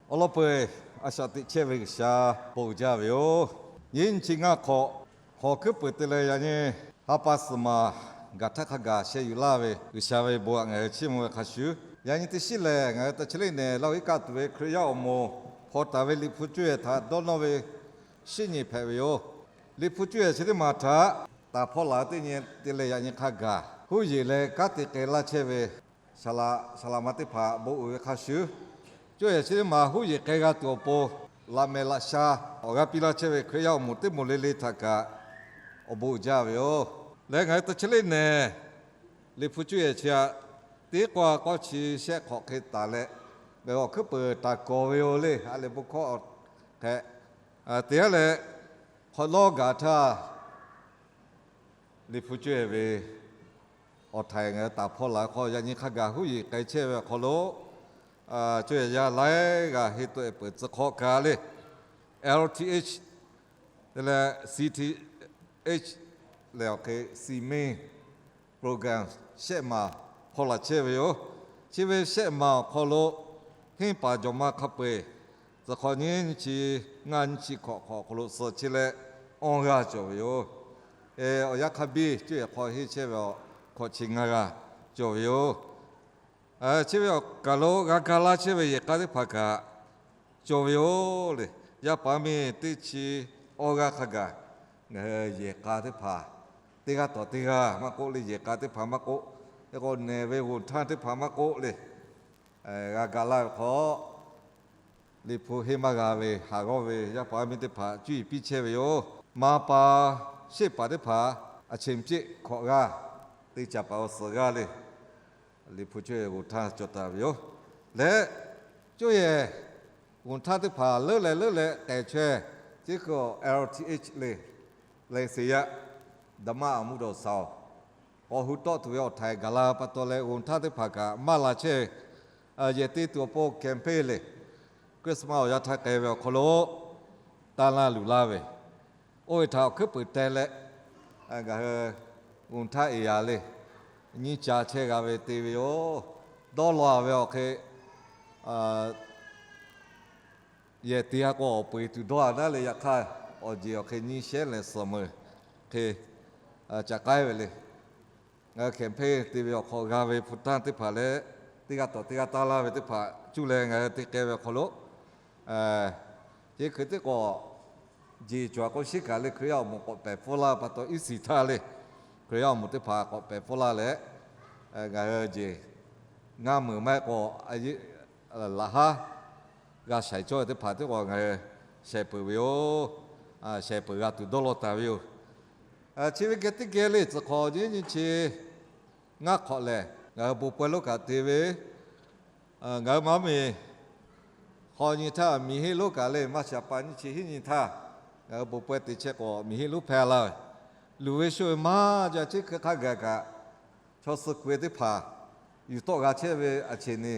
Awˬ lawn peuˬ, a shaꞈ teꞈ chehˇ ve G'uiˬsha bon uiˍ jaˇ ve yoˬ. Nyiˇ nyi chi ngaˇ hk'awꞈ, hk'aw hkuiˉ peuˍ te leh yaꞈ nyi ha pa suhˍ maˬ gaˬ htaˇ hk'a gaˬ sheh yuˬ laˇ ve G'uiˬsha ve bon htaꞈ ngaˬ hui chiˇ mvuh ve hk'a shuˍ, yaꞈ nyi teˇ shiˉ lehˬ ngaˬ hui ta chi leˇ nehˬ Laˇ huˍ iˉ kaˆ tuˬ ve Hkriꞈ yaˇ awˬ moˍ hpaw taˍ ve Liꞈ hpu cuˇ yehˬ htaꞈ dawˇ nawˇ ve shinˉ nyi hpehꞈ ve yoˬ. Liꞈ hpu cuˇ yehˬ chi teˇ maˬ htaꞈ taˍ hpawˇ laˬ teˇ nyi te leh yaꞈ nyi hk'a gaˬ huˉ yeˬ leh kanˉ te k'ai laˇ chehˇ ve saˍ laꞈ saˍ laꞈ ma teˇ hpaˍ bon uiˍ ve hk'a shuˍ, cuˇ yehˬ chi teˇ maˬ huˉ yeˬ k'ai g'a tuˬ awˬ pon laꞈ mehˍ laꞈ sha awˬ g'aˇ piˇ laˇ chehˇ ve Hkriꞈ yaˇ awˬ moˍ teˇ moˍ le le htaꞈ kaꞈ awˬ bon uiˍ jaˇ ve yoˬ. Leh ngaˬ hui ta chi leˇ nehˬ Liꞈ hpu cuˇ yehˬ chi aꞈ, teˇ k'awˇ k'awˇ chi shehˆ hk'awꞈ hk'e taˍ leh, awˬ hkuiˉ peuˍ taˍ kawˍ ve yoˬ le. A leh bon hkawˇ hk'e te a leh, hk'awꞈ nawˉ gaˬ htaˇ, Liꞈ hpu cuˇ yehˬ ve awˬ htaiˍ ngaˬ hui taˍ hpawˇ laˬ ve hk'aw yaꞈ nyi hk'a gaˬ huˉ yeˬ k'ai chehˇ ve awˬ hk'aw lo, cuˇ yehˬ yaˇ laiˉ g'aˇ henˇ tuˬ ehˍ peuˬ tcuh hk'awꞈ kaꞈ le, L T H te leh C T H lehˬ awˬ hk'e C M E program shehˆ maˬ hpawˇ laˬ chehˇ ve yoˬ. Chi ve shehˆ maˬ awˬ hk'aw lo henˇ paˍ jawˬ ma hk'a peu-eˬ tcuh hk'awꞈ nyiˇ nyi chi ngaˇ nyi chi hk'awꞈ hk'awꞈ awˬ hk'aw lo suh chehˇ leh awˇ g'aˇ cawˬ ve yoˬ. Awˬ yanˇ hk'a biˇ cuˇ yehˬ hk'aw henˇ chehˇ ve awˬ hkawꞈ chi ngaˇ g'aˇ cawˬ ve yoˬ. Chi ve awˬ kaˬ lo g'a ga laˇ chehˇ ve yehˬ k'a teˇ hpaˍ kaꞈ cawˬ ve yoˬ le. Yaˇ paˍ miˇ teˇ chi awˇ g'aˇ hk'a gaˬ ngaˬ hui yehˬ k'a teˇ hpaˍ teˇ g'aˇ tawˍ teˇ g'aˇ maˇ k'oˆ le, yehˬ k'a teˇ hpaˍ maˇ k'oˆ, hk'e k'o nehˬ ve g'oˬ htaˇ teˇ hpaˍ maˇ k'oˆ le, g'a ga laˇ ve hk'aw, Liꞈ hpu henˇ maˇ g'a ve haˍ g'awˇ ve yaˇ paˍ miˇ teˇ hpaˍ cuˇ yiˍ piˇ chehˇ ve yoˬ. Ma pa shehˆ paˍ teˇ hpaˍ a cheꞈ mceˆ hkawꞈ g'aˇ te caˍ paˍ awˬ suhˍ g'aˇ le, Liꞈ hpu cuˇ yehˬ g'oˬ htaˇ cawˬ taˍ ve yoˬ. Leh cuˇ yehˬ g'oˬ htaˇ teˇ hpaˍ leuˉ leh leuˉ leh k'ehˬ chaweh, chi hk'e L T H le, leh se yaˇ daꞈ maˇ a muˇ dawˬ saˍ-oˬ, k'awꞈ hu tawˆ tuˬ ve awˬ htaiˍ gaˬ la pa taw leh g'oˬ htaˇ teˇ hpaˍ kaꞈ maˇ la chehˇ ve, yehˬ te tuˬ awˬ pon campaign le, Christmas awˬ yanˇ htaˇ k'ai ve awˬ hk'aw lo tanˇ laˇ luˬ laˇ ve, oˇ ve htaꞈ awˬ hkuiˉ peuˍ teh leh, ngaˬ hui g'oˬ htaˇ eˬ yaˍ le nyiˇ ca chehˇ g'a ve te ve yoˬ. Dawˇ law ve awˬ hk'e yehˬ te a k'o awˬ peu eˬ tuˬ dawˇ a naˉ le, yaꞈ hk'aˇ awˬ jeˬ awˬ hk'e nyiˇ shehˉ leh suhˍ meuˍ hk'e caꞈ k'aiˉ ve le. Ngaˬ hui campaign te ve awˬ hk'aw g'a ve hpu tanˇ teˇ hpaˍ leh, teˇ g'aˇ tawˍ teˇ g'aˇ tanˇ laˇ ve teˇ hpaˍ cuˇ leh ngaˬ hui te k'ai ve awˬ hk'aw lo, chi hk'e teˇ k'awꞈ jeˬ cawˬ a k'o shiˉ kaꞈ le Hkriꞈ yaˇ awˬ moˍ k'awꞈ pehˬ pfuhˇ laˇ pa taw iˉ shiˍ htaˇ le, Hkriꞈ yaˇ awˬ moˍ teˇ hpaˍ k'awꞈ pehˬ pfuhˇ laˇ leh, ngaˬ hui jeˬ ngaˇ meunˍ maˇ heˆ k'o laꞈ haˉ g'a shaiˍ cawˇ ve teˇ hpaˍ teˇ k'awꞈ ngaˬ hui shehˍ peuˬ ve yoˬ. Shehˍ peuˬ g'a tuˬ dawˇ law taˍ ve yoˬ. Chi ve geh teˇ geh le tcuh hk'awꞈ nyiˇ nyi chi ngaˇ hk'awꞈ lehˬ ngaˬ hui bon pawehˇ lonˉ kaꞈ te ve, ngaˬ hui maˇ miˬ hk'aw nyi htaˇ miˬ heˆ lonˉ kaꞈ le maˇ shaˍ pa nyiˇ chi hiˉ nyi htaˇ ngaˬ hui bon pawehˇ te chehˇ k'o miˬ heˆ lonˉ hpehˇ laˇ ve, luˬ ve shoˆ ve maˇ jaˇ. Chi hk'e hk'a gaˬ kaꞈ chaw suh ku-e teˇ hpaˍ yuˬ tawˆ g'a chehˇ ve a cheꞈ ni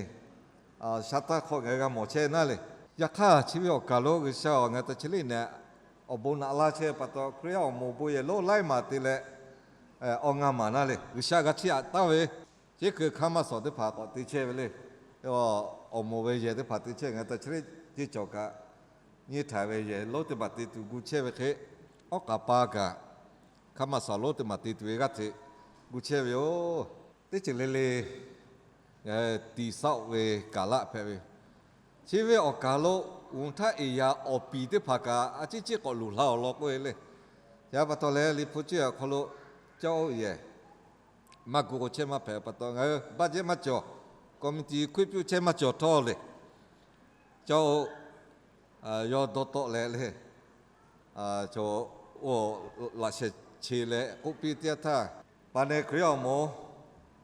sha taˇ hk'aw ngaˬ hui g'a mawˬ chehˇ naˉ le. Yaꞈ hk'aˇ chi ve awˬ kaˬ lo G'uiˬsha awˬ ngaˬ ta chi leˇ nehˬ awˬ bon naꞈ laˇ chehˇ ve pa taw Hkriꞈ yaˇ awˬ moˍ bon yehˬ lonˉ laiˉ maˬ te leh awˬ ngaˇ maˬ naˉ le. G'uiˬsha g'a chiˇ aꞈ taˍ ve chi hk'e hkaˇ maˇ shawˍ teˇ hpaˍ k'awꞈ te chehˇ ve le. Awˬ moˍ ve yehˬ teˇ hpaˍ te chehˇ ngaˬ ta chi leˇ ceˇ cawˬ kaꞈ nyiˇ htaiˍ ve yehˬ lonˉ teˇ maˬ te tuˬ gu chehˇ ve hk'e, awˉ k'aˍ pa kaꞈ hkaˇ maˇ shawˍ lonˉ teˇ maˬ te tuˬ ve g'aˇ hteꞈ gu chehˇ ve yoˬ. Teˇ ceuˬ le le ngaˬ hui tiˍ saˆ ve kaˍ laˆ hpehꞈ ve, chi ve awˬ kaˬ lo g'oˬ htaˇ eˬ yaˍ awˬ piˍ teˇ hpaˍ kaꞈ a ciˉ ciˉ k'awꞈ luˬ la awˬ lawn k'oˆ ve le. Yaꞈ pa taw leh Liꞈ hpu cuˇ awˬ hk'aw lo caˇ oˆ yehˬ maˇ gu k'o chehˇ maˇ hpehꞈ pa taw ngaˬ hui baˆ jehˇ maˇ cawˬ, committee hkuiˉ puiˉ chehˇ maˇ cawˬ htawˇ le, caˇ oˆ yawˇ dawˇ tawˆ leh le, laꞈ sheh che leh k'oˆ piˇ teˇ yanˇ htaˇ, pa neh Hkriꞈ yaˇ awˬ moˍ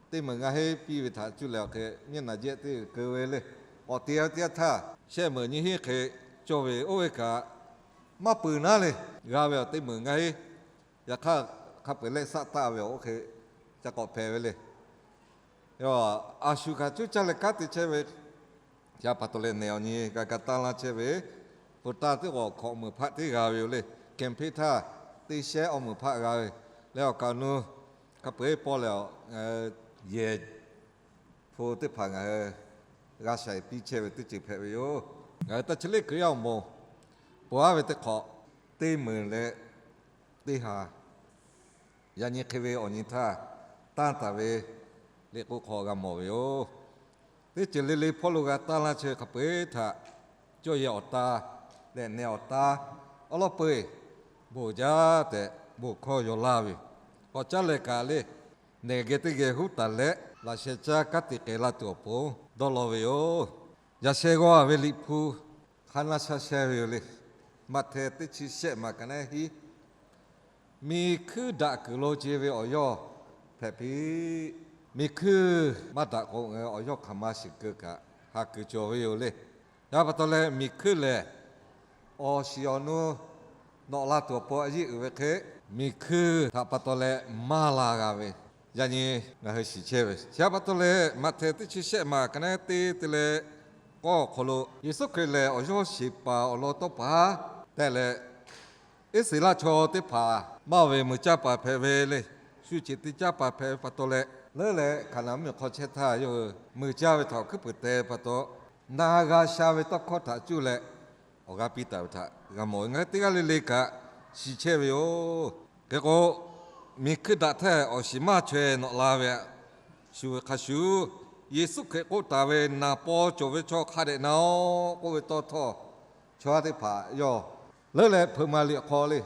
teˇ meunˍ ngaˇ heˆ piˇ ve htaꞈ cuˇ leh awˬ hk'e nyiˇ naˍ jehˇ teˇ keu ve le. K'awꞈ te ve teˇ yanˇ htaˇ shehˆ meunˍ nyiˇ heˆ hk'e cawˬ ve oˇ ve kaꞈ maˇ peuˬ naˉ le. G'a ve awˬ teˇ meunˍ ngaˇ heˆ, yaꞈ hk'aˇ hk'a peu-eˬ lehˆ saˆ taˆ ve awˬ oˇ hk'e ca k'awꞈ hpehꞈ ve le. A shu kaꞈ cuˇ caˇ leh kanˉ te chehˇ ve, yaꞈ pa taw leh nehˬ awˬ nyi g'a ga tanˇ laˇ chehˇ ve, hpu tanˇ teˇ k'awꞈ hkawꞈ meunˍ hpaˆ teˇ g'a ve yoˬ le. Campaign htaˇ teˇ shehˉ awˬ meunˍ hpaˆ g'a ve leh awˬ kaˬ awˬ nu hk'a peu-eˬ pawˇ leh ngaˬ hui yehˬ hpu teˇ hpaˍ ngaˬ hui g'a shaiˍ piˇ chehˇ ve teˇ ceuˬ hpehꞈ ve yoˬ. Ngaˬ hui taˇ chi leˆ Hkriꞈ yaˇ awˬ moˍ ponˬ aˉ ve teˇ hk'awꞈ, teˇ meunˍ leh teˇ ha, yaꞈ nyi hk'e ve awˬ nyi htaˇ tanˇ taˍ ve liꞈ k'oˆ hk'aw g'a mawˬ ve yoˬ. Teˇ ceuˬ le le hpawˇ lo g'a tanˇ laˇ chehˇ ve hk'a peu-eˬ htaꞈ cawˇ yehˬ awˬ ta leh neh awˬ ta awˉ lawˉ peu-eˬ bon jaˇ tehꞈ bon hkawˇ yaw laˇ ve yoˬ. K'awꞈ caˉ leh kaꞈ le, nehˬ geh teˇ geh huˉ taˍ leh laꞈ sheh caˇ kanˉ te k'ai la tuˬ awˬ pon dawˇ law ve yoˬ. Yaꞈ sheh g'aw ve liꞈ hpu hk'a na sha sheh ve yoˬ le. Maꞈhtehˍ teˇ chi shehˆ maˬ ka naˉ hiˉ, miˬ hkuiˇ daꞈ kuiˬ lo ce ve awˬ yawˇ hpehꞈ piˇ. Miˬ hkuiˇ maˇ daꞈ k'o, awˬ yawˇ hk'aˬ ma shiˍ keu kaꞈ ha kuiˬ cawˬ ve yoˬ le. Yaꞈ pa taw leh miˬ hkuiˇ lehˬ, awˬ shiˍ awˬ nu nawꞈ la tuˬ awˬ pon a yeˇ uiˍ ve hk'e, miˬ hkuiˇ htaꞈ pa taw leh maˇ la g'a ve, yaꞈ nyi ngaˬ hui shiˍ chehˇ ve. Chi pa taw leh Maꞈhtehˍ teˇ chi shehˆ maˬ ka naˉ teˇ te leh k'awˇ awˬ hk'aw lo, Yeˍsuˆ Hkriꞈ lehˬ awˬ yawˇ sheˍ paˍ awˬ lawn tawˇ paˍ tehꞈ leh, Iˉsaˍreˍlaˆ chaw teˇ hpaˍ maˇ ve meuꞈ caˇ paˍ hpehꞈ ve le. Shu ceˬ te caˇ paˍ hpehꞈ ve pa taw leh, leuˉ leh Hkaˍnanˍ mvuhˇmiˬ hk'aw chehˇ htaˇ yawˇ hui meuꞈ caˇ ve htaꞈ awˬ hkuiˉ puiˍ te pa taw, na g'a sha ve tawˇ hkawˇ htaꞈ cuˇ leh awˬ g'aˇ piˇ taˍ ve htaꞈ g'a mawˬ ve. Ngaˬ hui teˇ g'aˇ le le kaꞈ shiˍ chehˇ ve yoˬ. Hk'e k'o, miˬ hkuiˇ daꞈ htaˇ awˬ shiˍ maˇ chaweh nawꞈ la ve aꞈ shuˍ ve hk'a shuˍ, Yeˍsuˆ Hkriꞈ k'oˆ taˍ ve, Naˍ paw cawˬ ve chaw hk'a dehꞈ na-o k'oˆ ve tawˇ htawˇ, chaw yaˇ teˇ hpaˍ yawˇ leuˉ leh hpeuꞈ maˍ liꞈ awˬ hk'aw le,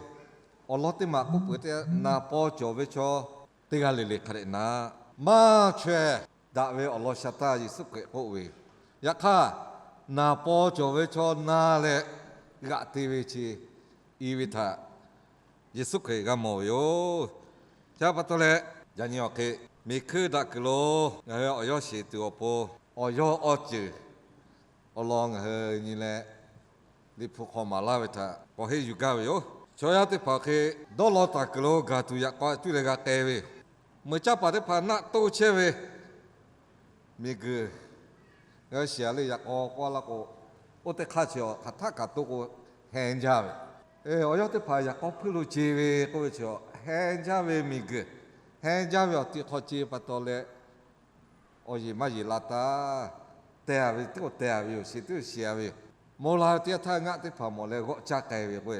awˬ lawn teˇ maˬ k'oˆ peuˬ teˇ, naˍ paw cawˬ ve chaw teˇ g'aˇ le le hk'a dehꞈ na, maˇ chaweh daꞈ ve awˬ lawn sha htaˇ Yeˍsuˆ Hkriꞈ k'oˆ ve. Yaꞈ hk'aˇ, naˍ paw cawˬ ve chaw na leh g'aꞈ te ve chi i ve htaꞈ Yeˍsuˆ Hkriꞈ g'a mawˬ ve yoˬ. Chi pa taw leh, yaꞈ nyi awˬ hk'e miˬ hkuiˇ daꞈ kuiˬ lo ngaˬ hui awˬ yawˇ sheˍ tuˬ awˬ pon, awˬ yawˇ awˬ ceuˬ awˬ lawn ngaˬ hui nyi leh, liꞈ hpu hk'aw maˍ laˇ ve htaꞈ k'awꞈ henˇ yuˬ gaˇ ve yoˬ. Chaw yaˇ teˇ hpaˍ hk'e dawˇ law taˍ kuiˬ lo gaˬ tuˬ yaꞈ k'aw cuˇ leh g'a k'ai ve, meuꞈ caˇ paˍ teˇ hpaˍ naˆ toˇ chehˇ ve, miˬguiˬ ngaˬ hui shiˍ-a le yaꞈ k'aw k'oˆ laˇ k'o, oˇ teˇ hk'aˇ chi hk'aˬ htaˆ kaꞈ toˇ k'o, heh jaˇ ve. Awˬ yawˇ teˇ hpaˍ yaꞈ k'aw hpuiˇ lo ce ve k'oˆ ve chi, heh jaˇ ve miˬguiˬ, heh jaˇ ve awˬ ti hk'aw ce pa taw leh, awˬ yeˬ maˇ yeˬ la taˇ. Teh-a ve teˇ k'o teh-a ve yoˬ, shiˍ teˇ k'o shiˍ-a ve yoˬ. Mawˬ la ve teˇ yanˇ htaˇ ngaˆ teˇ hpaˍ mawˬ leh g'awˆ caˇ k'ai ve k'o,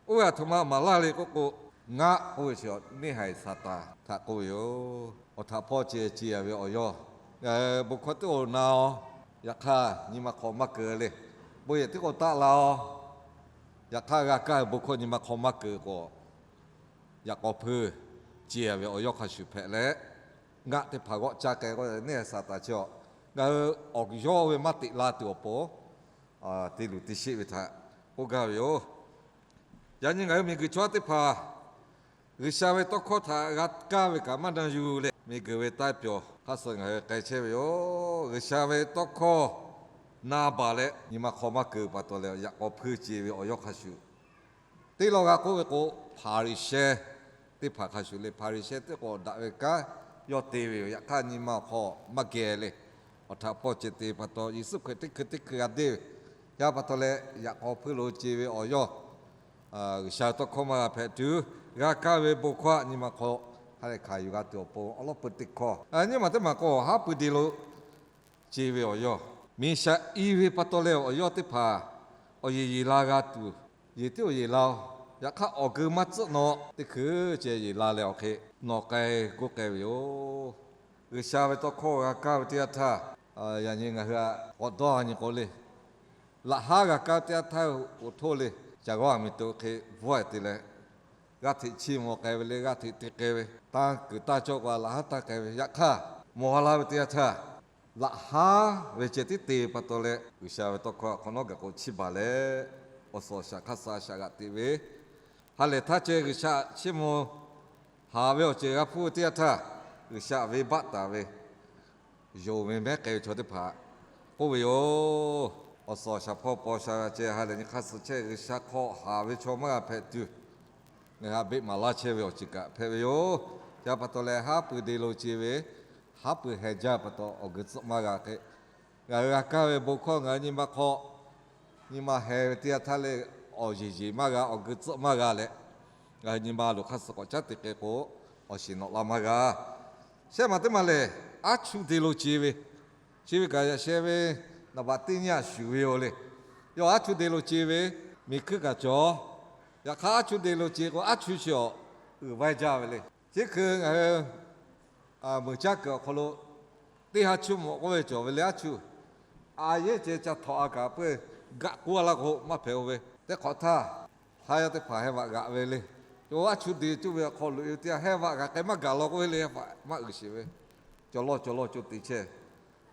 oˇ ve aˬ htoꞈ ma maˍ laˇ le k'oˆ k'o, ngaˆ k'oˆ ve chi neˇ haiˬ Saˍtanˍ htaꞈ k'oˆ ve yoˬ. Awˬ htaꞈ hpawˇ ceh ce-a ve awˬ yawˇ, ngaˬ hui bon hkawˇ teˇ k'o na-o, yaꞈ hk'aˇ nyi ma hk'aw maˇ keu le. Bon yehˬ teˇ k'o taˆ la-o, yaꞈ hk'aˇ g'a kaˇ ve bon hkawˇ nyi ma hk'aw maˇ keu k'o, yaꞈ k'aw hpuiˇ ce-a ve awˬ yawˇ hk'a shuˍ hpehꞈ leh, ngaˆ teˇ hpaˍ g'awˆ caˇ k'ai k'o, neˇ haiˬ Saˍtanˍ chi ngaˬ hui awˬ yawˇ ve maˇ teꞈ la tuˬ awˬ pon te luˬ te sheˆ ve htaꞈ k'oˆ gaˇ ve yoˬ. Yaꞈ nyi ngaˬ hui miˬguiˬ chaw yaˇ teˇ hpaˍ G'uiˬsha ve tawˇ hkawˇ htaꞈ g'a kaˇ ve kaꞈ maˇ na yuˬ leh, miˬguiˬ ve taˇ pyawˬ hk'aˇ suh ngaˬ hui k'ai chehˇ ve yoˬ. G'uiˬsha ve tawˇ hkawˇ na baˬ leh nyi ma hk'aw maˇ keu pa taw leh, yaꞈ k'aw hpuiˇ ce ve awˬ yawˇ hk'a shuˍ, teˇ law g'a k'oˆ ve k'o, Hpaˍriˍsehˇ teˇ hpaˍ hk'a shuˍ le. Hpaˍriˍsehˇ teˇ k'o daꞈ ve kanˉ yawˇ te ve yoˬ. Yaꞈ hk'aˇ nyi ma awˬ hk'aw maˇ geh le. Awˬ htaꞈ hpawˇ ceh te pa taw, Yeˍsuˆ Hkriꞈ teˇ hkui teˇ hkui g'a deˇ ve, yaꞈ pa taw leh yaꞈ k'aw hpuiˇ lo ce ve awˬ yawˇ G'uiˬsha ve tawˇ hkawˇ maˇ g'a hpehꞈ tuˬ, g'a kaˇ ve bon hkawˇ aꞈ nyi ma hk'aw ha lehˬ hkanˍ yuˬ g'a tuˬ awˬ pon awˉ lawˉ peu teˇ hkawˇ, nyiˇ maˬ teˇ maˬ k'o haˉ pui de lo ce ve awˬ yawˇ, miˬ shaꞈ i ve pa taw leh awˬ yawˇ teˇ hpaˍ awˬ yeˬ yeˬ la g'a tuˬ, yeˬ tiˉ awˬ yeˬ la-o. Yaꞈ hk'aˇ awˬ geu maˇ tcuhˆ nawꞈ teˇ hkui ceh yeˬ la leh awˬ hk'e nawˬ k'ai goˇ k'ai ve yoˬ. G'uiˬsha ve tawˇ hkawˇ g'a kaˇ ve teˇ yanˇ htaˇ, yaꞈ nyi ngaˬ hui aꞈ k'awꞈ dawˇ nyi k'o le, laꞈ haˉ g'a kaˇ ve teˇ yanˇ htaˇ k'o htoˇ le, caˬ g'awˇ aˬ miˬ to hk'e bvuhˆ-e te leh, g'aˇ hteꞈ chiˇ mvuh k'ai ve le, g'aˇ hteꞈ te k'ai ve, tanˇ kuiˬ tanˇ cawˇ k'o laꞈ haˉ tanˇ k'ai ve, yaꞈ hk'aˇ mawˬ la ve teˇ yanˇ htaˇ, laꞈ haˉ ve ceh tiˉ te pa taw leh G'uiˬsha ve tawˇ hkawˇ hk'awꞈ nawˉ gaˬ k'o chiˇ baˬ leh, awˬ suhˍ awˬ shaˍ hk'aˇ suh a shaꞈ g'aꞈ teꞈ ve, ha lehˬ htaˇ ceh G'uiˬsha chiˇ mvuh haˍ ve awˬ ceuˬ g'a hpuˇ ve teˇ yanˇ htaˇ, G'uiˬsha venˇbaˆ taˍ ve yonˍ ve mehˉ k'ai ve chaw teˇ hpaˍ k'oˆ ve yoˬ. Awˬ suhˍ awˬ shaˍ hpawˇ paw sha g'a ceh ha lehˬ nyi hk'aˇ suh chehˇ G'uiˬsha hk'aw haˍ ve chaw maˇ g'a hpehꞈ tuˬ, ngaˬ hui aꞈ beˆ maˍ laˇ chehˇ ve awˬ ceuˬ kaꞈ hpehꞈ ve yoˬ. Chi pa taw leh haˉ pui de lo ce ve, haˉ pui heh jaˇ pa taw awˬ geu tcuhˆ maˇ g'a hk'e, ngaˬ hui g'a kaˇ ve bon hkawˇ ngaˬ hui nyi ma hk'aw nyi ma heh ve teˇ yanˇ htaˇ leh, awˬ yeˬ yeˬ maˇ g'a, awˬ geu tcuhˆ maˇ g'a leh, ngaˬ hui nyi ma loˬ hk'aˇ suh k'awꞈ caˉ te k'ai k'o, awˬ shiˍ nawꞈ la maˇ g'a. Shehˆ maˬ teˇ maˬ lehˬ, aˉ chuˇ de lo ce ve, chi ve kaꞈ yaꞈ sheh ve naˍ baꞈ teˇ nyi aꞈ shuˍ ve yoˬ le. Yawˇ aˉ chuˇ de lo ce ve, miˬ hkuiˇ kaꞈ cawˬ. Yaꞈ hk'aˇ aˉ chuˇ de lo ce k'o, aˉ chuˇ chi awˬ uiˍ vaiˇ jaˇ ve le. Chi hk'e ngaˬ hui meuˬ caˇ kuiˬ awˬ hk'aw lo teˇ ha chuˇ mawꞈ k'oˆ ve cawˬ ve le, aˉ chuˇ. A yehˉ ceh ca htawnˍ a kaꞈ peuˬ, gaꞈ k'oˆ a laˇ k'o maˇ hpehꞈ-o ve. Teˇ hk'awꞈ htaˇ, hk'a yaˇ teˇ hpaˍ heh vaꞈ g'aꞈ ve le. Yawˇ aˉ chuˇ de cuˇ ve awˬ hk'aw lo yoˬ teˇ yanˇ, heh vaꞈ g'aꞈ k'ai maˇ gaˬ law k'oˆ ve le, heh vaꞈ maˇ uiˍ sheˍ ve. Cawˬ lawˇ cawˬ lawˇ co te chehˇ,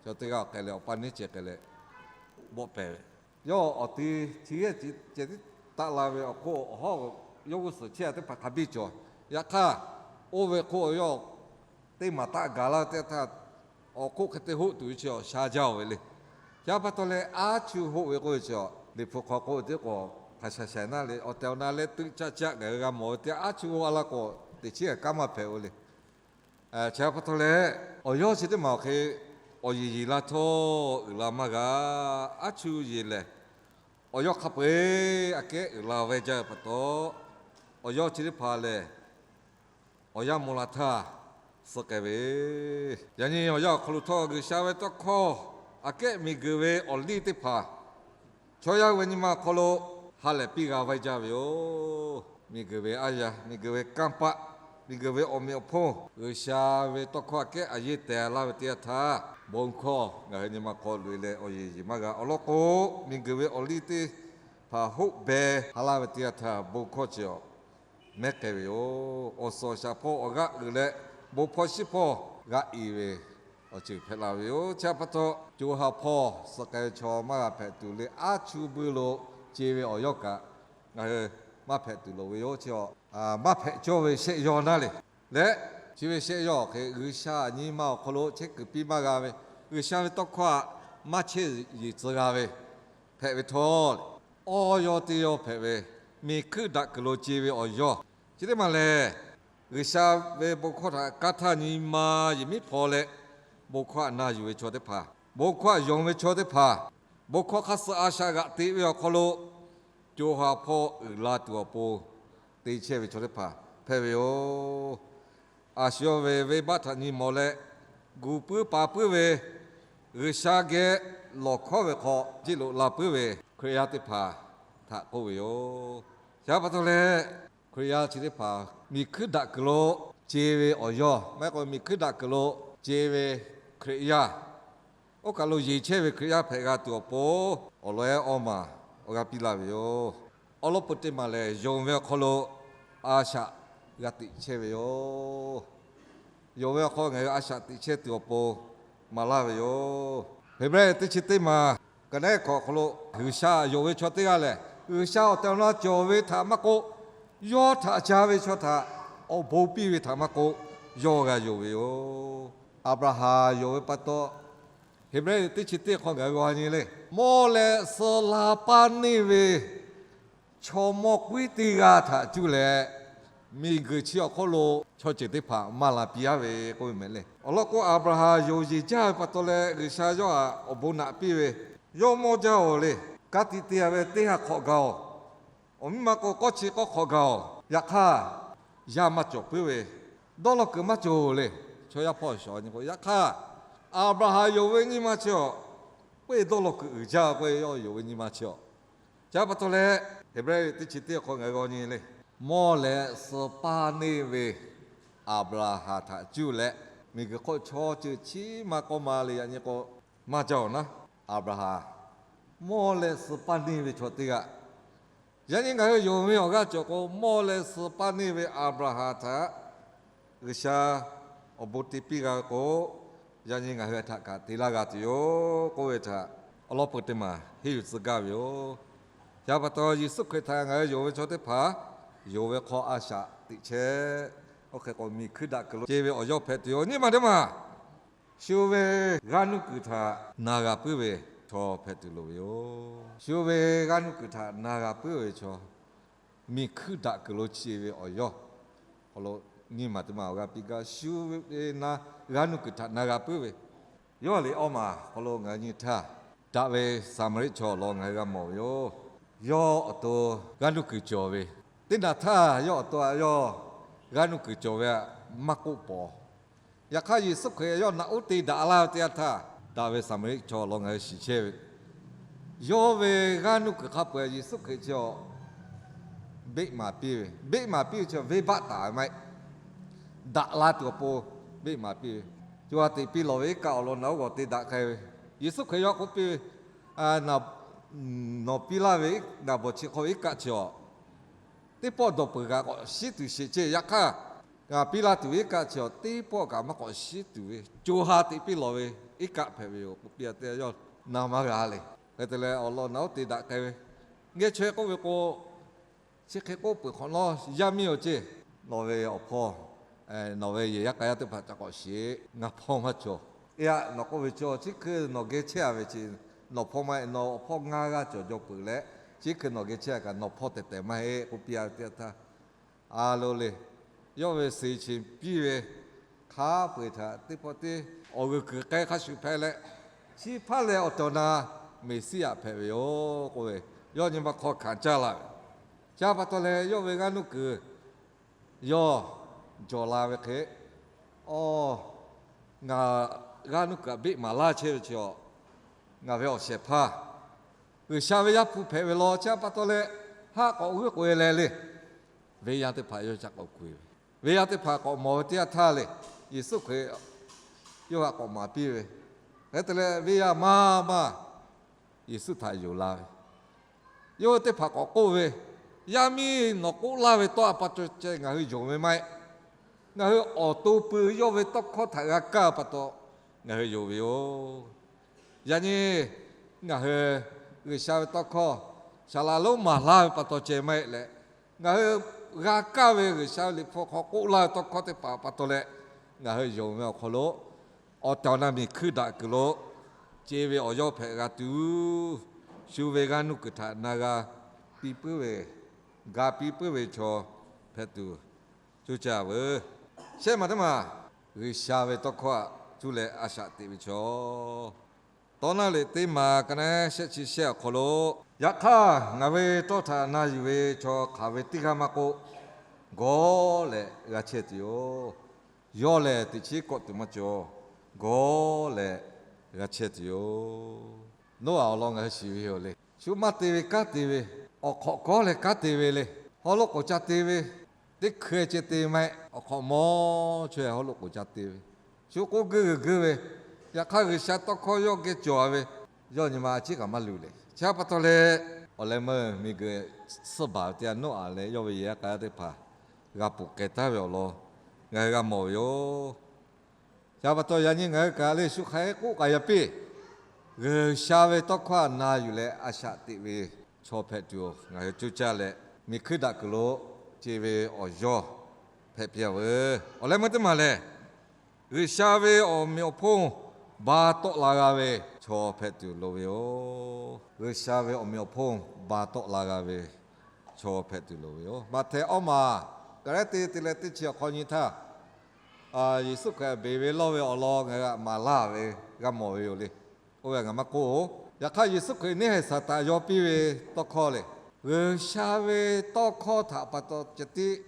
chaw teˇ g'aˇ k'ai leh awˬ pa neˉ ceh k'ai leh bawˆ pehˍ ve. Yawˇ awˬ te chi yehˉ ceh tiˉ taˆ la ve awˬ hk'oˆ awˬ hawˉ yawˇ g'uˇ suhˍ chehˇ a teˇ hpaˍ hk'a biˇ cawˬ. Yaꞈ hk'aˇ, oˇ ve hk'oˆ yawˇ teˇ maˬ taˆ gaˬ laˇ ve teˇ htaˇ, awˬ hk'oˆ hk'e te hoˆ tuˬ ve chi awˬ sha jaˇ-oˬ ve le. Yaꞈ pa taw leh aˉ chuˇ hoˆ ve k'oˆ ve chi, Liꞈ hpu hk'aw k'oˆ ve teˇ k'o, hk'a sha sha naˇ le, awˬ tehˬ awˬ na leh tuꞈ caˆ caˆ ngaˬ hui g'a mawˬ ve teˇ aˉ chuˇ hoˆ a laˇ k'o, teꞈ chiˉ kaꞈ maˇ hpehꞈ-o le. Chi pa taw leh, awˬ yawˇ chi teˇ maˬ awˬ hk'e awˬ yeˬ yeˬ la htawˇ uiˍ la maˇ g'a. Aˉ chuˇ yeˬ lehˬ, awˬ yawˇ hk'a peu-eˬ aꞈ kehˉ uiˍ la vaiˇ jaˇ ve pa taw, awˬ yawˇ chi teˇ hpaˍ lehˬ, awˬ yanˇ maw la htaˇ suh k'ai ve. Yaꞈ nyi awˬ yanˇ awˬ hk'aw lo htawˇ, G'uiˬsha ve tawˇ hkawˇ aꞈ kehˉ miˬguiˬ ve awˬ liˇ teˇ hpaˍ chaw yaˇ ve nyi ma awˬ hk'aw lo ha lehˬ piˇ g'a vaiˇ jaˇ ve yoˬ. Miˬguiˬ ve aˉ yaˇ, miˬguiˬ ve kanˇ paˆ, miˬguiˬ ve awˬ meꞈ awˬ hponˇ, G'uiˬsha ve tawˇ hkawˇ aꞈ kehˉ a yeˇ tehˬ laˇ ve teˇ yanˇ htaˇ, bon hkawˇ ngaˬ hui nyi ma hk'aw loꞈ e leh awˬ yeˬ yeˬ maˇ g'a. Awˬ lawn k'o, miˬguiˬ ve awˬ liˇ teˇ hpaˍ hoˆ beh ha laˇ ve teˇ yanˇ htaˇ, bon hkawˇ chi awˬ mehˉ k'ai ve yoˬ. Awˬ suhˍ awˬ shaˍ hpawˇ awˬ g'aˇ uiˍ leh, bon hpawˇ shiˉ hpawˇ g'a iˍ ve awˬ ceuˬ hpehꞈ la ve yoˬ. Chi pa taw, co ha hpawˇ suh k'ai ve chaw maˇ g'a hpehꞈ tuˬ le, aˉ chuˇ buiˇ lo ce ve awˬ yawˇ kaꞈ ngaˬ hui maˇ hpehꞈ tuˬ loˍ ve yoˬ. Chi maˇ hpehꞈ cawˇ ve shehˆ yawˇ naˉ le. Leh chi ve shehˆ yawˇ awˬ hk'e G'uiˬsha nyi ma awˬ hk'aw lo chehˇ kuiˬ piˇ maˇ g'a ve, G'uiˬsha ve tawˇ hkawˇ aꞈ maˇ chehˇ yeˬ tcuh g'a ve hpehꞈ ve htawˇ, awˇ yawˇ teˇ yawˇ hpehꞈ ve, miˬ hkuiˇ daꞈ kuiˬ lo ce ve awˬ yawˇ chi teˇ maˬ lehˬ, G'uiˬsha ve bon hkawˇ htaꞈ kanˇ htaˇ nyi ma yehˬ miˉ hpaw leh, bon hkawˇ aꞈ na yuˬ ve chaw teˇ hpaˍ, bon hkawˇ aꞈ yonˍ ve chaw teˇ hpaˍ, bon hkawˇ hk'aˇ suh a shaꞈ g'aꞈ teꞈ ve awˬ hk'aw lo co ha hpawˇ uiˍ la tuˬ awˬ pon te chehˇ ve chaw teˇ hpaˍ hpehꞈ ve yoˬ. A shu yawˇ ve venˇbaˆ htaꞈ nyi mawˬ leh, gu puiˉ pa puiˉ ve, G'uiˬsha geh lawˬ hkawˉ ve hk'aw jiˆ loꞈ la puiˉ ve Hkriꞈ yaˇ teˇ hpaˍ htaꞈ k'oˆ ve yoˬ. Chi pa taw leh, Hkriꞈ yaˇ chi teˇ hpaˍ miˬ hkuiˇ daꞈ kuiˬ lo ce ve awˬ yawˇ, maˇ heˆ k'o miˬ hkuiˇ daꞈ kuiˬ lo ce ve Hkriꞈ yaˇ, oˇ kaˬ lo yeˬ chehˇ ve Hkriꞈ yaˇ hpehꞈ g'a tuˬ awˬ pon, awˬ lawn ehˉ awˇ maˬ awˬ g'aˇ piˇ laˇ ve yoˬ. Awˬ lawn peuˬ teˇ maˬ lehˬ, yonˍ ve awˬ hk'aw lo a shaꞈ g'a teꞈ chehˇ ve yoˬ. Yonˍ ve awˬ hk'aw ngaˬ hui a shaꞈ teꞈ chehˇ tuˬ awˬ pon maˍ laˇ ve yoˬ. Heˍbrehˇ teˇ chi teˇ maˬ ka neˉ hkawꞈ awˬ hk'aw lo, G'uiˬsha yonˍ ve chaw teˇ g'aˇ lehˬ, G'uiˬsha awˬ tehˬ awˬ na cawˬ ve htaꞈ maˇ k'oˆ, yawˇ htaꞈ ca ve chaw htaꞈ awˬ bon piˇ ve htaꞈ maˇ k'oˆ, yawˇ g'a yonˍ ve yoˬ. Aˍbraˍhanˍ yonˍ ve pa taw, Heˍbrehˇ teˇ chi teˇ hk'aw ngaˬ hui g'a nyi le. Mawˇ leh suh la paˇ neˇ ve chaw mawˇ k'uiˉ teˇ g'aˇ htaꞈ cuˇ leh, miˬguiˬ chi awˬ hk'oˆ lo chaw ceuˬ teˇ hpaˍ maˇ la piˇ aˉ ve k'oˆ ve meh le. Awˬ lawn k'o, Aˍbraˍhanˍ yonˍ yeˬ jaˇ ve pa taw leh, G'uiˬsha yawˇ htaꞈ awˬ bon naꞈ piˇ ve, yawˇ mawˇ jaˇ-oˬ le. Ka tiꞈ te-a ve teˇ ha hk'awꞈ gaˬ-oˬ. Awˬ miˇ ma k'o, k'awˇ chi k'awˇ hk'awꞈ gaˬ-oˬ. Yaꞈ hk'aˇ, yaˇ maˇ cawˬ puiˉ ve, dawˇ law kuiˬ maˇ cawˬ le. Chaw yaˇ hpawˇ shawˍ nyi k'o, yaꞈ hk'aˇ, Aˍbraˍhanˍ yonˍ ve nyi ma chi awˬ, k'oˆ-e dawˇ law kuiˬ uiˍ jaˇ k'oˆ-e, yawˇ yonˍ ve nyi ma chi awˬ. Chi pa taw leh, Heˍbrehˇ teˇ chi teˇ hk'aw ngaˬ hui g'aw nyi le. Mawˇ leh suh paˇ neˇ ve Aˍbraˍhanˍ htaꞈ cuˇ leh, miˬguiˬ hk'oˆ chaw ceuˬ chiˉ ma k'awˇ ma le yaꞈ nyi k'o, maˇ jaˇ-oˬ naˉ. Aˍbraˍhanˍ mawˇ leh suh paˇ neˇ ve chaw teˇ g'aˇ. Yaꞈ nyi ngaˬ hui yonˍ ve awˬ g'aˇ cawˬ k'o, mawˇ leh suh paˇ neˇ ve Aˍbraˍhanˍ htaꞈ G'uiˬsha awˬ bon te piˇ g'a ve k'o, yaꞈ nyi ngaˬ hui htaꞈ kaꞈ te laˇ g'a tuˬ yoˬ k'oˆ ve htaꞈ awˬ lawn peuˬ teˇ maˬ henˇ yuˬ tcuh gaˇ ve yoˬ. Chi pa taw, Yeˍsuˆ Hkriꞈ htaꞈ ngaˬ hui yonˍ ve chaw teˇ hpaˍ, yonˍ ve hk'aw a shaꞈ teꞈ chehˇ. Oˇ hk'e k'o, miˬ hkuiˇ daꞈ kuiˬ lo ce ve awˬ yawˇ hpehꞈ tuˬ yoˬ. Nyi ma teˇ maˬ shu ve g'aˇ nuˇ kuiˬ htaꞈ na g'a puiˉ ve chaw hpehꞈ tuˬ loˍ ve yoˬ. Shu ve g'aˇ nuˇ kuiˬ htaꞈ na g'a puiˉ ve chaw, miˬ hkuiˇ daꞈ kuiˬ lo ce ve awˬ yawˇ hk'aw lo, nyi ma teˇ maˬ awˬ g'aˇ piˇ gaˇ. Shu ve na g'aˇ nuˇ kuiˬ htaꞈ na g'a puiˉ ve, yawˇ liꞈ awˇ maˬ hk'aw lo ngaˬ hui nyi htaˇ, daꞈ ve Saˍmaˍriˆ chaw awˬ lawn ngaˬ hui g'a mawˬ ve yoˬ. Yawˇ awˬ to g'aˇ nuˇ kuiˬ cawˬ ve, teˇ naˬ htaˇ yawˇ awˬ to yawˇ g'aˇ nuˇ kuiˬ cawˬ ve htaꞈ maˇ k'oˆ paw. Yaꞈ hk'aˇ, Yeˍsuˆ Hkriꞈ yawˇ naꞈ uˉ te daꞈ laˇ ve teˇ yanˇ htaˇ, daꞈ ve Saˍmaˍriˆ chaw awˬ lawn ngaˬ hui shiˍ chehˇ ve, Yawˇ ve g'aˇ nuˇ kuiˬ hk'a peu-eˬ Yeˍsuˆ Hkriꞈ chi awˬ beˆ maˍ piˇ ve, beˆ maˍ piˇ ve chi venˇbaˆ taˍ ve maˇ heˆ. Daꞈ la tuˬ awˬ pon beˆ maˍ piˇ ve, co ha teꞈ piˇ lawˬ ve iˉ kaˆ awˬ lawn naꞈ uˉ g'awˬ te daꞈ k'ai ve, Yeˍsuˆ Hkriꞈ yawˇ k'oˆ piˇ ve, nawˬ piˇ laˇ ve naˬ bawˬ chi hk'aw ve iˉ kaˆ chi awˬ teˇ pawˆ dawˬ peuˬ kaꞈ k'awꞈ shiˉ tuˬ sheˍ ceˇ. Yaꞈ hk'aˇ, ngaˬ piˇ laˇ tuˬ ve iˉ kaˆ chi awˬ teˇ pawˆ kaꞈ maˇ k'awꞈ shiˉ tuˬ ve co ha teꞈ piˇ lawˬ ve iˉ kaˆ hpehꞈ ve yoˬ k'oˆ piˇ a teˇ yanˇ, yawˇ na maˇ g'a le. Hk'e te leh awˬ lawn naꞈ uˉ te daꞈ k'ai ve, geh chaweh k'oˆ ve k'o, chi hk'e k'oˆ peuˬ hk'awꞈ nawˉ yaˇ miˇ awˬ ceˇ, nawˬ ve awˬ hpawˇ, nawˬ ve yehˬ yaˇ k'a yaˇ teˇ hpaˍ ca k'awꞈ sheˍ, ngaˬ hpawˇ maˇ cawˬ. Eˬ, nawˬ k'oˆ ve cawˬ, chi hkui nawˬ geh chehˇ a ve chi, nawˬ hpawˇ maˇ heˆ. Nawˬ awˬ hpawˇ ngaˇ g'aˇ cawˬ jaw peuˬ leh, chi hkui nawˬ geh chehˇ a kaꞈ nawˬ hpawˇ tehˬ tehˬ maˇ heˆ k'oˆ piˇ a ve teˇ yanˇ htaˇ, a lo le, yawˇ ve suhˍ chi piˇ ve hk'a peu-eˬ htaꞈ teˇ pawˆ teˇ awˬ g'uiˬ kuiˬ k'ai hk'a shuˍ hpehꞈ leh, chi hpaˇ lehˬ awˬ tehˬ awˬ na Meˍsiˉyaꞈ hpehꞈ ve yoˬ k'oˆ ve, yawˇ nyi ma hk'aw hkanˍ caˇ la ve. Chi pa taw leh yawˇ ve g'aˇ nuˇ kuiˬ yawˇ jawˬ la ve hk'e, aw, ngaˬ g'aˇ nuˇ kuiˬ htaꞈ beˆ maˍ laˇ chehˇ ve chi awˬ, ngaˬ ve awˬ shehˍ hpaˇ G'uiˬsha ve Yaˇ hpu hpehꞈ ve law. Chi pa taw leh, haˆ k'awꞈ g'uiˇ k'oꞈ e leh le, venˇ yaˇ teˇ hpaˍ yawˇ ca k'awꞈ ku e ve, venˇ yaˇ teˇ hpaˍ k'awꞈ mawˬ ve teˇ yanˇ htaˇ le, Yeˍsuˆ Hkriꞈ yawˇ htaꞈ k'awꞈ maˍ piˇ ve, hk'e te leh venˇ yaˇ maˇ maˇ Yeˍsuˆ htaꞈ yonˍ la ve, yawˇ hui teˇ hpaˍ k'awꞈ k'oˆ ve, Yaˇ miˇ, nawˬ k'oˆ laˇ ve tawˇ a pa taw ceh ngaˬ hui yonˍ ve maˇ heˆ. Ngaˬ hui awˬ to pui yawˇ ve tawˇ hkawˇ htaꞈ g'a kaˇ pa taw ngaˬ hui yonˍ ve yoˬ. Yaꞈ nyi ngaˬ hui G'uiˬsha ve tawˇ hkawˇ saˍ laꞈ lonˉ maˍ laˇ ve pa taw ceh maˇ heˆ leh, ngaˬ hui g'a kaˇ ve G'uiˬsha ve Liꞈ hpu hk'aw k'oˆ laˇ ve tawˇ hkawˇ teˇ hpaˍ pa taw leh ngaˬ hui yonˍ ve awˬ hk'aw lo, awˬ tehˬ awˬ na miˬ hkui daꞈ kuiˬ lo ce ve awˬ yawˇ hpehꞈ g'a tuˬ, shu ve g'aˇ nuˇ kuiˬ htaꞈ na g'a piˇ puiˉ ve, ga piˇ puiˉ ve chaw hpehꞈ tuˬ coˇ caˇ veuˬ. Shehˆ maˬ teˇ maˬ G'uiˬsha ve tawˇ hkawˇ htaꞈ cuˇ leh a shaꞈ teꞈ ve chaw, Tawˇ naˆ liꞈ teˇ maˬ ka naˉ shehˆ chi shehˆ awˬ hk'aw lo, Yaꞈ hk'aˇ, ngaˬ ve tawˇ htaꞈ na yuˬ ve chaw hk'aˬ ve teˇ g'aˇ maˇ k'oˆ, gawˇ leh g'a chehˇ tuˬ yoˬ. Yawˇ lehˬ teꞈ chiˉ kawˆ tuˬ maˇ cawˬ, gawˇ leh g'a chehˇ tuˬ yoˬ. Noˉaꞈ awˬ lawn ngaˬ hui shiˍ ve yoˬ le. Shu maˇ te ve kanˉ te ve, awˬ hk'awꞈ kawˉ leh kanˉ te ve le. Haw loꞈ k'oˍ ca te ve, teˇ hkui ceh te maˇ heˆ. Awˬ hk'awꞈ mawˇ chaweh haw loꞈ k'oˍ ca te ve, shu k'oˆ guiˇ g'uiˬ guiˇ ve, yaꞈ hk'aˇ G'uiˬsha tawˇ hkawˇ yawˇ geh cawˬ ve, yawˇ nyi ma a ciˉ kaꞈ maˇ luˬ le. Chi pa taw leh, awˬ leh meuˇ miˬguiˬ suhˆ baˬ ve teˇ yanˇ Noˉaꞈ leh yawˇ ve yehˬ yaˇ k'a yaˇ teˇ hpaˍ g'a ponˬ k'ai taˉ ve awˬ lawn ngaˬ hui g'a mawˬ ve yoˬ. Chi pa taw yaꞈ nyi ngaˬ hui kaꞈ le shu hk'aˬ hk'e k'oˆ k'ai ya piˇ, G'uiˬsha ve tawˇ hkawˇ htaꞈ na yuˬ leh a shaꞈ teꞈ ve chaw hpehꞈ tuˬ ngaˬ hui coˇ caˇ leh, miˬ hkuiˇ daꞈ kuiˬ lo ce ve awˬ yawˇ hpehꞈ piˇ a veuˬ. Awˬ leh meuˇ teˇ maˬ lehˬ, G'uiˬsha ve awˬ meꞈ awˬ hponˇ ba tawˆ la g'a ve chaw hpehꞈ tuˬ loˍ ve yoˬ. G'uiˬsha ve awˬ meꞈ awˬ hponˇ ba tawˆ la g'a ve chaw hpehꞈ tuˬ loˍ ve yoˬ. Maꞈhtehˍ awˇ maˬ ka lehˉ te te leh teˇ chi awˬ hk'aw nyi htaˇ, Yeˍsuˆ Hkriꞈ beˬ ve lawˇ ve awˬ lawn ngaˬ hui htaꞈ maˍ laˇ ve g'a mawˬ ve yoˬ le. Oˇ ve ngaˬ maˇ k'oˆ oˬ. Yaꞈ hk'aˇ Yeˍsuˆ Hkriꞈ neˇ haiˬ Saˍtanˍ yaw piˇ ve tawˇ hkawˇ lehˬ, G'uiˬsha ve tawˇ hkawˇ htaꞈ pa taw ceh tiˉ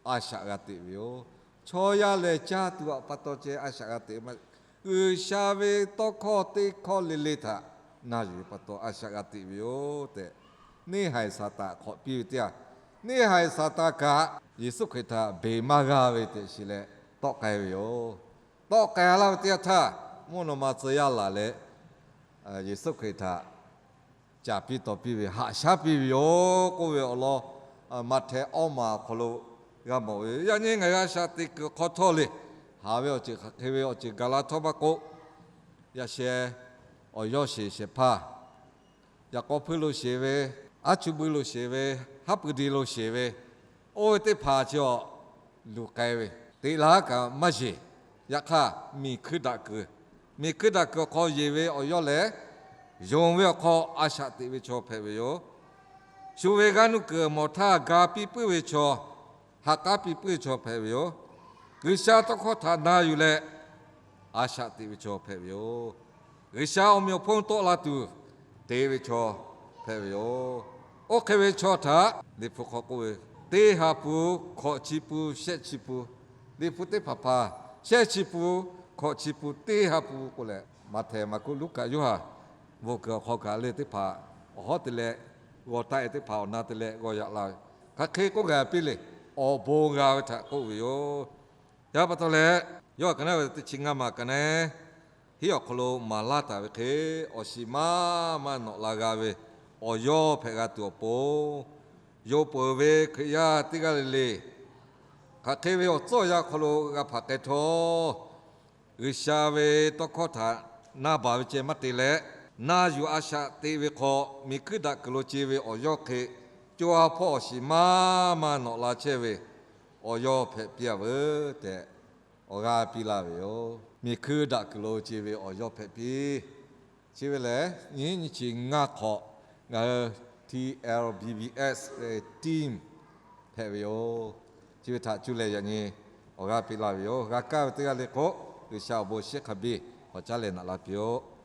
a shaꞈ g'a teꞈ ve yoˬ. Chaw yaˇ lehˬ caˇ tuˬ htaꞈ pa taw ceh a shaꞈ g'a teꞈ maˇ heˆ. G'uiˬsha ve tawˇ hkawˇ teˇ hkawˇ le le htaꞈ na yuˬ ve pa taw a shaꞈ g'a teꞈ ve yoˬ tehꞈ, neˇ haiˬ Saˍtanˍ hk'awꞈ piˇ ve teˇ yanˇ, neˇ haiˬ Saˍtanˍ kaꞈ Yeˍsuˆ Hkriꞈ htaꞈ beˬ maˇ g'a ve tehꞈ shiˍ leh tawˆ k'ai ve yoˬ. Tawˆ k'ai laˇ ve teˇ yanˇ htaˇ, mvuhˇ naw ma tcuh yaˇ laˬ leh Yeˍsuˆ Hkriꞈ htaꞈ caˍ piˇ taw piˇ ve, haꞈ shaˉ piˇ ve yoˬ k'oˆ ve awˬ lawn, Maꞈhtehˍ awˇ maˬ awˬ hk'aw lo g'a mawˬ ve. Yaꞈ nyi ngaˬ hui a shaꞈ teꞈ kuiˬ hk'aw htawˇ le, haˍ ve awˬ ceuˬ hk'aˬ hk'e ve awˬ ceuˬ gaˬ la htawˇ maˇ k'oˆ, yaꞈ sheh awˬ yawˇ sheˍ shehˍ hpaˇ, yaꞈ k'aw hpuiˇ lo sheˍ ve, aˉ chu bui lo sheˍ ve, haˉ pui de lo sheˍ ve, oˇ ve teˇ hpaˍ chi awˬ luˬ k'ai ve, teꞈ laˇ kaꞈ maˇ yeˬ. Yaꞈ hk'aˇ, miˬ hkuiˇ daꞈ kuiˬ, miˬ hkuiˇ daꞈ kuiˬ awˬ hk'aw yeˬ ve awˬ yawˇ lehˬ, yonˍ ve awˬ hk'aw a shaꞈ teꞈ ve chaw hpehꞈ ve yoˬ. Shu ve g'aˇ nuˇ kuiˬ mawˬ htaˇ ga piˇ puiˉ ve chaw, ha k'aˉ piˇ puiˉ ve chaw hpehꞈ ve yoˬ. G'uiˬsha tawˇ hkawˇ htaꞈ na yuˬ leh a shaꞈ teꞈ ve chaw hpehꞈ ve yoˬ. G'uiˬsha awˬ meꞈ awˬ hponˇ tawˆ la tuˬ te ve chaw hpehꞈ ve yoˬ. Oˇ hk'e ve chaw htaꞈ Liꞈ hpu hk'aw k'oˆ ve, teˇ ha pun, hkawꞈ chi pun, shehˆ chi pun, Liꞈ hpu teˇ hpaˍ hpaˍ shehˆ chi pun, hkawꞈ chi pun, teˇ ha pun k'oˆ leh, Maꞈhtehˍ, Maˍkuˆ, Luˉkaꞈ, Yoˇhanˬ bvuhꞈ kuiˬ awˬ hk'aw kaꞈ le teˇ hpaˍ awˬ hawˉ te leh g'aw taˆ e teˇ hpaˍ awˬ na te leh g'aw yaꞈ la ve, hk'aˬ hk'e k'oˆ g'a piˇ le. Awˬ bon g'a ve htaꞈ k'oˆ ve yoˬ. Yaꞈ pa taw leh, yawˇ htaꞈ ka naˉ ve teˇ chi ngaˇ maˬ ka naˉ, hiˉ awˬ hk'aw lo maˍ laˇ taˍ ve hk'e, awˬ shiˍ maˇ maˇ nawꞈ la g'a ve awˬ yawˇ hpehꞈ g'a tuˬ awˬ pon, yonˍ peuˬ ve Hkriꞈ yaˇ teˇ g'aˇ le le, hk'aˬ hk'e ve awˬ tcuhˉ awˬ yanˇ hk'aw lo g'a hpanˍ k'ai htawˇ, G'uiˬsha ve tawˇ hkawˇ htaꞈ na baˬ ve ceh maˇ te leh, na yuˬ a shaꞈ te ve hk'aw, miˬ hkuiˇ daꞈ kuiˬ lo ce ve awˬ yawˇ hk'e, co ha hpawˇ awˬ shiˍ maˇ maˇ nawꞈ la chehˇ ve awˬ yawˇ hpehꞈ piˇ a veuˬ tehꞈ, awˬ g'aˇ piˇ laˇ ve yoˬ. Miˬ hkuiˇ daꞈ kuiˬ lo ce ve awˬ yawˇ hpehꞈ piˇ. Chi ve lehˬ, nyiˇ nyiˇ chi ngaˇ hk'awꞈ ngaˬ hui T L B B S team hpehꞈ ve yoˬ. Chi ve htaꞈ cuˇ leh yaꞈ nyi awˬ g'aˇ piˇ laˇ ve yoˬ. G'a kaˇ ve teˇ g'aˇ le k'o, G'uiˬsha awˬ bon shiˉ hk'a biˇ k'awꞈ caˉ leh naꞈ la piˇ-oˆ.